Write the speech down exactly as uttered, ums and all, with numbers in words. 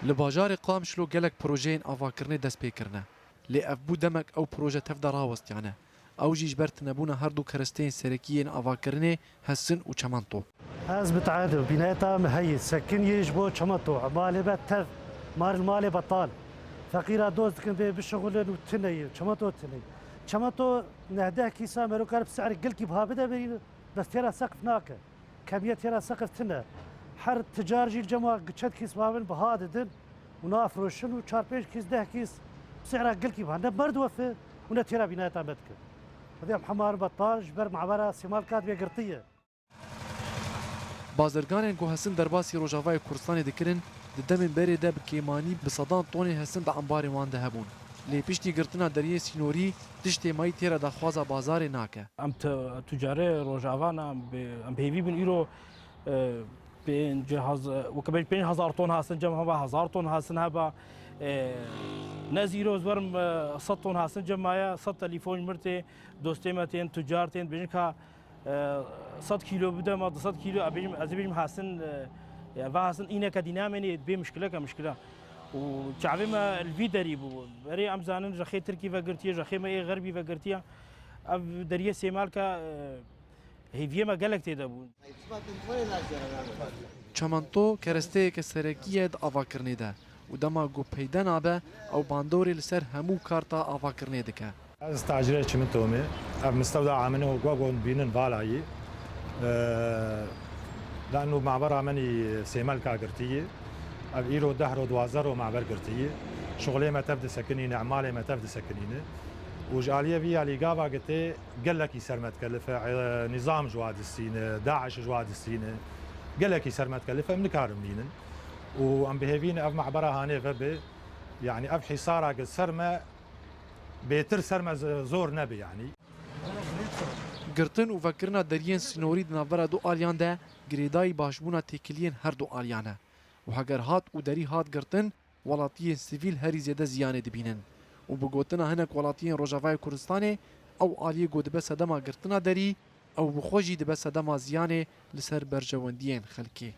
Li bajarê Qamişlo gelek projeyên avakirinê dest pê kirine. Lê ev bû demek ew proje tev de rawestiyane. Ew jî ji ber tunebûna her du keresteyên serekî yên avakirinê Hesin û Çemento. Ez miteed im, bînayeta min heye, sekin yê ji bo Çemento, malê me tev, mar li malê betal. Feqîra dost dikin bê bişixulin û tune ye, Çemento tune. Çemento neh deh kîsa merokar bi se'rê gelkî biha bide berî, bes têra seqf nake. Kemiyet têra seqf tune. Her ticar jî li cema çend kîs mabin biha didin û nafroşin û çar pênc kîs, deh kîs sihra gilkî biha. Ne merdiwefe û ne têra bînayeta me dikin. Xwedê em hemar betal ji ber mabera Sêmalka divê girtiye. Bazirganên ku hesin derbasî Rojavayê Kurdistanê dikirin, di demên berê de bi kêmanî bi sedan tonên hesin di embarên wan de hebûn. Lê piştî girtina deriyê sînorî, tiştê mayî têra daxwaza bazarê nake. Em tu-, tucarê Rojava ne, em bi, em bi hêvî bin îro, e, pênc hezar, weke bêj pênc hezar ton hasin cem heba, hezar ton hasin heba. E, ne zîro ez werim, e, sed ton hasin cem maye, sed telefon ji mir tê, dostê me tên, tucar tên, dibêjin ka, e, sed kîlo bide me, du sed kîlo, ez bêjim, ez bêjim hasin, e, ya va hasin îneke dî namênê, bê mişkileke mişkile. Û çavê me li vî derî bû. Berê em zanin rexê Tirkî vegirtiye, rexê me ê Xerbî vegirtiye. Ev deriyê Sêmalka, e, hêviyê me gelek tê de bû. Çemento keresteyeke serekî ye di avakirinê de û dema ku peyde nabe, ew bandorê li ser hemû karta avakirinê dike. Ez tacirê çimento me. Ev mistewda amine û gwa gon bînin valayî. Eee, Lanu mabera menî Sêmelka girtiyî. Ev îro deh ro, duwazdeh ro maber girtiyî. Şixulê me tev disekinîne, emalê me tev disekinîne. Û ji aliyê vî alî gava gitê gelekî ser me dikelife, e, nîzam ji wa distîne, DAIŞ ji wa distîne. Gelekî ser me dikelife, em nikarin bînin. Û em bi hêvî ne ev mabera hanê vebe. Yanî ev hîsara git ser me, bêtir ser me z-, zor nebe yanî. Girtin û vekirina deriyên sînorî di navbera du aliyan de girêdayî başbûna têkiliyên her du aliyan e. Û heger hat û derî hat girtin, welatiyên sivîl herî zêde ziyanê dibînin. Û bi gotina hinek welatiyên Rojavayê Kurdistanê, ew aliyê ku dibe sedema girtina derî, ew bi xwe jî dibe sedema ziyanê li ser berjewendiyên xelkê.